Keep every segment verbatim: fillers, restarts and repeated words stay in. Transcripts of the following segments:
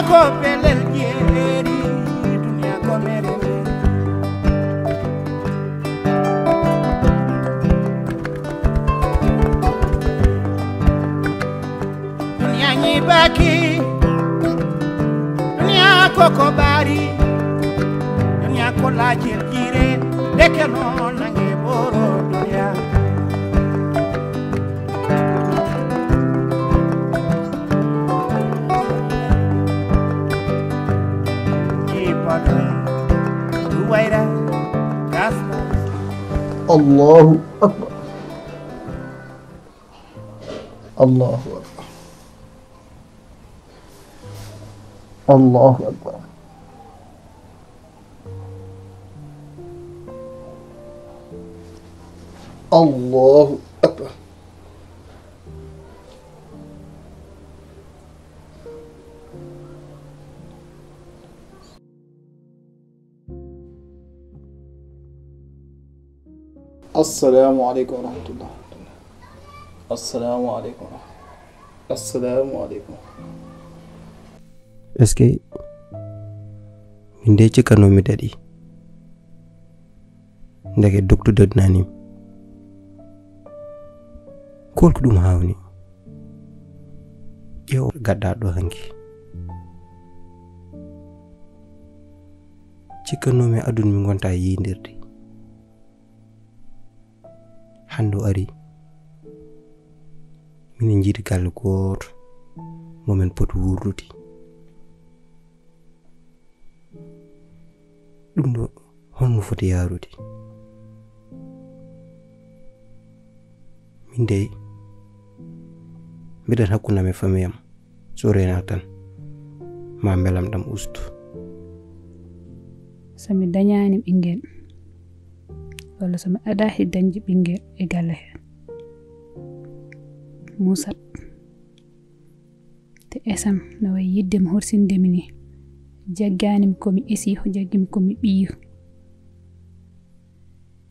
Ko pelel jeeri, duniya ko mere mere. Duniya ñiibaaki, duniya ko ko ɓaari, duniya ko laajel jiire, ndeke noon nange ɓoro duniya. Ñiibaɗo, duwayra, gas. Allahu akbar. Allahu akbar. Allahu akbar. Allahu akbar. Assalaamu aleykum wa rahmatullah. Assalaamu aleykum wa rahmatullah. Assalaamu aleykum. Est-ce que min de cikkanoomi daɗi? Ndeke doktu daɗnani. Ko holko ɗum hawni? Ƴeew gadda ɗo hanki. Cikkanoomi aduna mi gonta yiydirde. Hannde o ari. Minen njiidi galle gooto mo min poti wuurdude. Ɗum ɗo, honno foti yaarude? Min dey, mbiɗen hakkunde am e famille am. So reenaaka tan, ma mbelam ɗam ustu. So mi dañaani ɓinngel, walla so mi adaa e dañde ɓinngel e galle hee, muusat. Te esam no wayi yiɗde mi horsinde mi ni, jaggaani mi ko mi esi, o jaggi mi ko mi ɓiyu.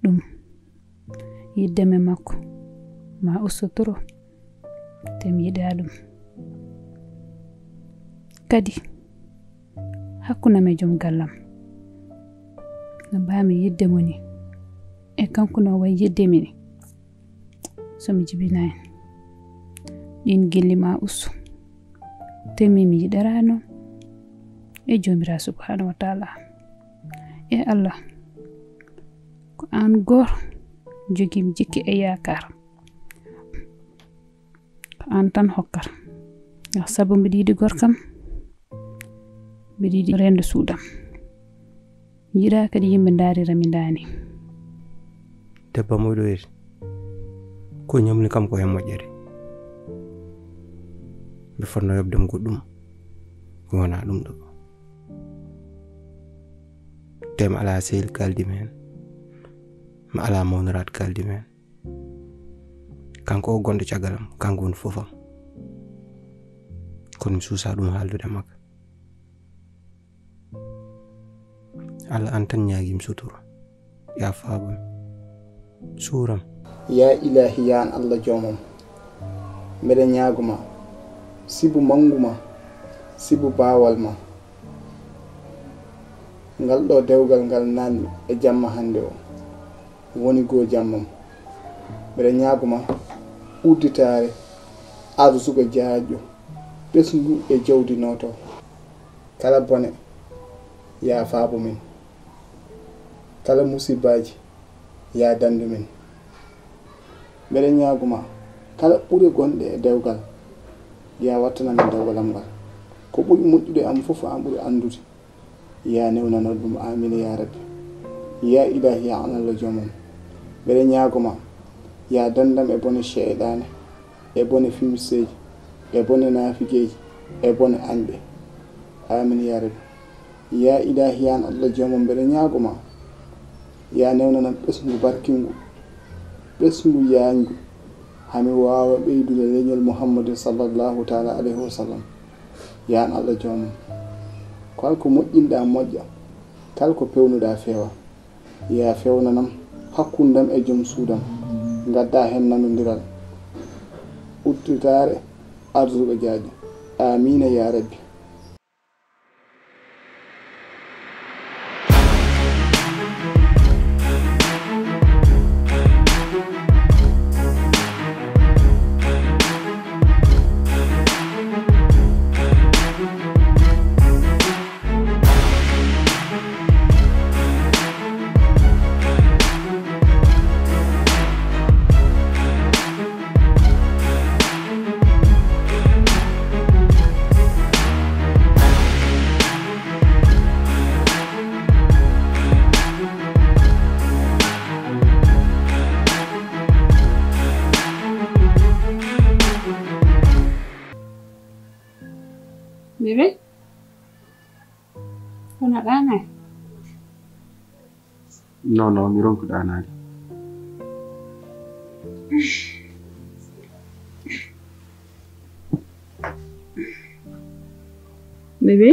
Ɗum, yiɗde mi e makko, ma usto toro, te mi yiɗaa ɗum. Kadi, hakkunde am e joom gallam, no mbaami yiɗde mo ni, e kanko no wayi yiɗde mi ni. So mi jibinaani, ɗiin gilli ma ustu. Te mi, mi yiɗaraa noon e Joomiraa Subhaanahu wa Taala. E Allah, ko aan gooto jogii mi jikke e yaakaar. Ko aan tan hokkata. Ngam sabu mbiɗa yiɗi gorkam. Mbiɗa yiɗi rendo suudam. Mi yiɗaa kadi yimɓe ndaarira mi ndaani. Debbo am oɗo eri. Ko ñamli kam ko heen moƴƴere. Mbe fotno yoɓde mo goɗɗum. Ko wonaa ɗum ɗo. Te mi alaa sehil kaldi mi heen. Mi alaa mawniraat kaldi mi heen. Kanko o gonɗo caggal am, kanko woni fof am. Kono mi suusaa ɗum haaldude e makko. Allah, aan tan ñaagii mi sutura. Yaa faabo mi. Suuram. Yaa Ilaahi, yaa an Allah joomam. Mbeɗa ñaago ma, sibu manngu ma, sibu baawal ma. Ngal ɗo dewgal ngal naatmi e jamma hannde o. Woni goo jammam. Mbeɗa ñaago ma udditaare, arsuka jaajɗo, ɓesngu e jawdi nooto. Kala bone, yaa faabo min. Kala musibbaaji, yaa danndu min. Mbeɗa ñaago ma, kala ɓure gonɗe e dewgal, yaa wattana min dewgal am ngal. Ko ɓuri moƴƴude am fof, aan ɓuri anndude. Yaa newnanoo ɗum, aamiin yaa Rabbi. Yaa Ilaahi, yaa an Allah joomam, mbeɗa ñaago ma, yaa danndam e bone seyɗaane, e bone fimisteeji, e bone naafigeeji, e bone añɓe. Aamiin yaa Rabbi. Yaa Ilaahi, yaa an Allah joomam, mbeɗa ñaago ma, yaa newnanam ɓesngu barkingu, ɓesngu yaañgu, haa mi waawa ɓeydude leñol Muhammadin sallallahu taala alayhi wa sallam. Yaa an Allah joomam, kala ko moƴƴinɗaa moƴƴa, kala ko peewnuɗaa feewa. Yaa feewnanam hakkunde am e joom suudam, ngaddaa heen nanondiral, udditaare, arsuka jaajɗo. Aamiina yaa Rabbi. Bébé, kono ɗaanay? Non, non, mi ronku ɗaanaade. Bébé,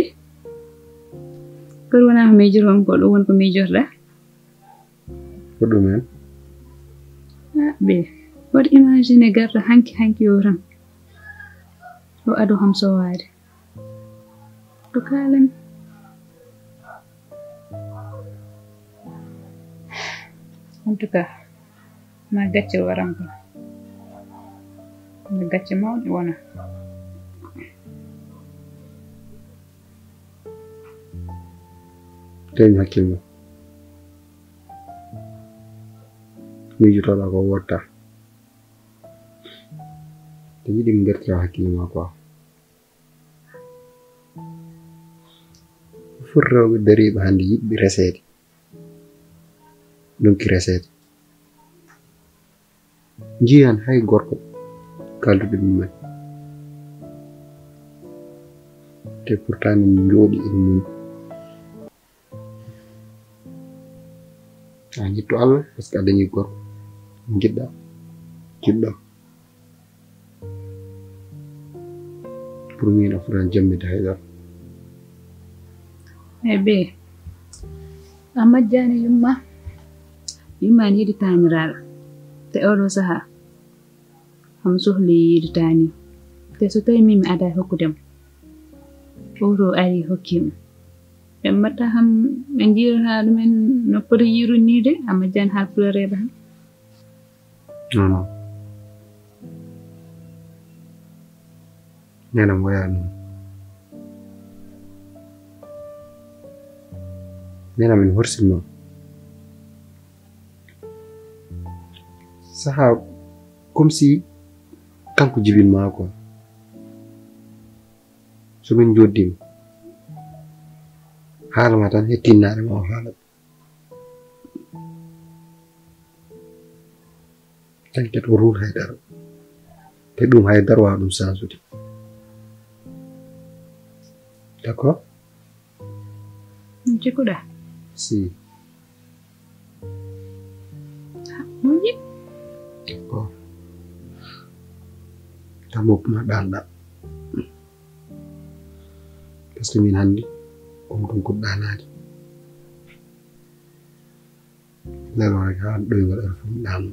kono wonaa ko miijoroo ko ɗum woni ko miijorɗaa? Ko ɗum en? Ah, ɓe, waɗ imagine garɗo hanki hanki o tan. O ado kam sowaade. Ko kaalami. En tout cas, ma gacce waran ko. Ma gacce mawɗe wona. Teñ hakkille. Miijotoɗaa ko wotta. Te yiɗi mi gartira hakkille ma quoi. Foti rewɓe dariiɓe hannde yiɗɓe reseede. Ɗonki reseede. Njiyan hay gorko kalduɗo ɗum men. Te pourtant min njooɗi en muñ. A yettu Allah, parce que a dañi gorko. Njiɗɗa, jiɗɗo. Pour min a fotan jammide haydara. E ɓe, a majjani yumma. Yumma ne yiɗi taaniraaɗo. Te oɗo saha, hamo sohli yiide taani. Te so tawi min mi ada hokkudemo, oto ari hokkimo. Ɓe mbatta kam, ɓe jiirata ɗumen no poti yiirude nii de, a majjani haal pulareeɓe kam. Non, non. Nena mo yaa ɗum. Nena min horsima. Saha comme si kanko jibin ma quoi. So min joddima. Haala ma tan he tinnaare ma o haala. T'inquiète, o ruul haydara. Te ɗum haydara waawa ɗum sansude. D'accord? Cikkuɗa? Si. Moƴƴi. D'accord. Tammo ma ɗanɗa. Parce que min hannde, on ɗum ko ɗanaade. Lelo rek haa ɗoyngol heure fof mi ɗaano.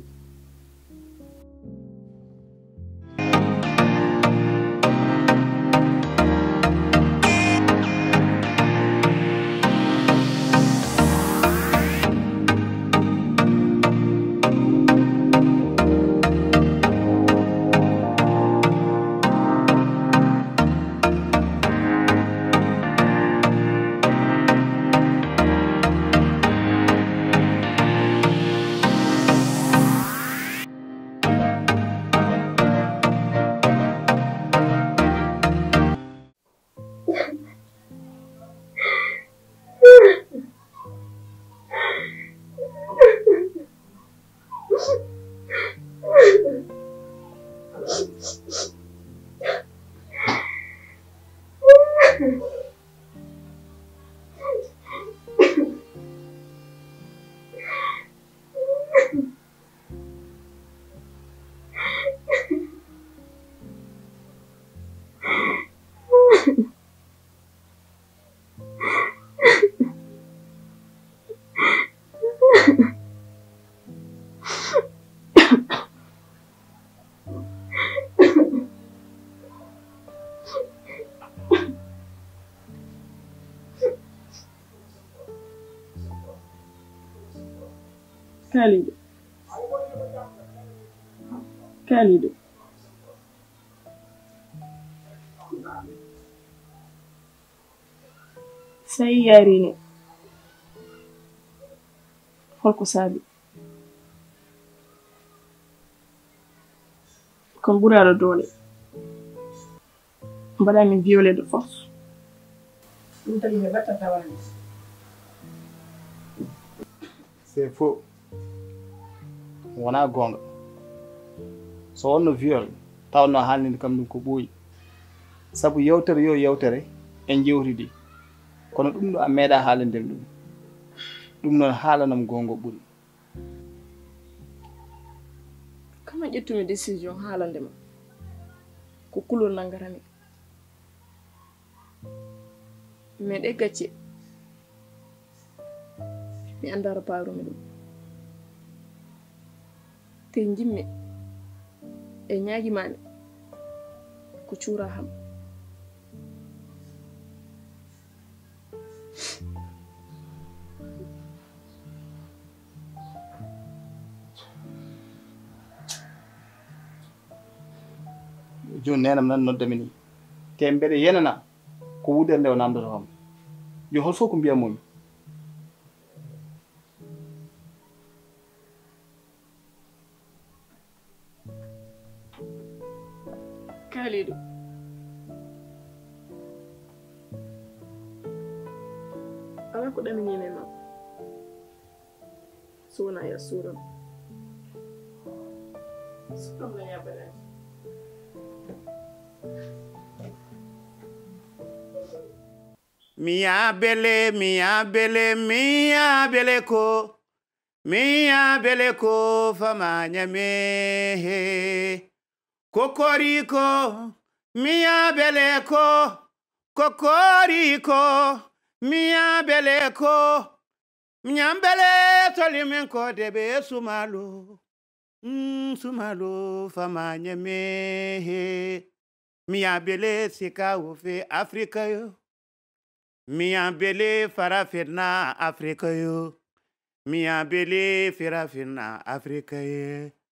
Kalidou. Kalidou. Sayi yarini. Holko saabi? Kon ɓuraaɗo doole. Mbaɗa min violé de force. Ɗum tagi mi ɓattata wani. C'est faux. Wonaa goonga. So wonno viol, tawnoo haalninde kam ɗum ko ɓooyi. Sabu yewtere yo yewtere, En njewtidi, kono ɗum ɗo a meeɗa haalande mi ɗum. Ɗum noon, haalanam goonga ɓuri. Kama ƴettumi décision haalande ma, ko kulol nangatami. Mais ɗe gacce, mi anndaa to paarumi ɗum. Te njimmi e ñaagimaami ko cuura ham. Jooni neenam nan noddami ni. Te mbeɗa yenana ko wudere nde o namdoto kam. Yo hol fof ko mbiyanmomi. Kalidou, alaa ko ɗaminimi e ma, so wonaa yo a suuram. Suuram lan yaɓɓanaaki. Miya bele, miya bele, miya bele ko, miya bele ko fama ñame he. Kokoriko, miya bele ko, kokoriko, miya bele ko, miya bele toli min ko debe sumalo. Mm, sumalo fama ñame he. Miya bele sika wo fe Afrika yo. Miya bele farafina Afrika yo. Miya bele farafina Afrika yo.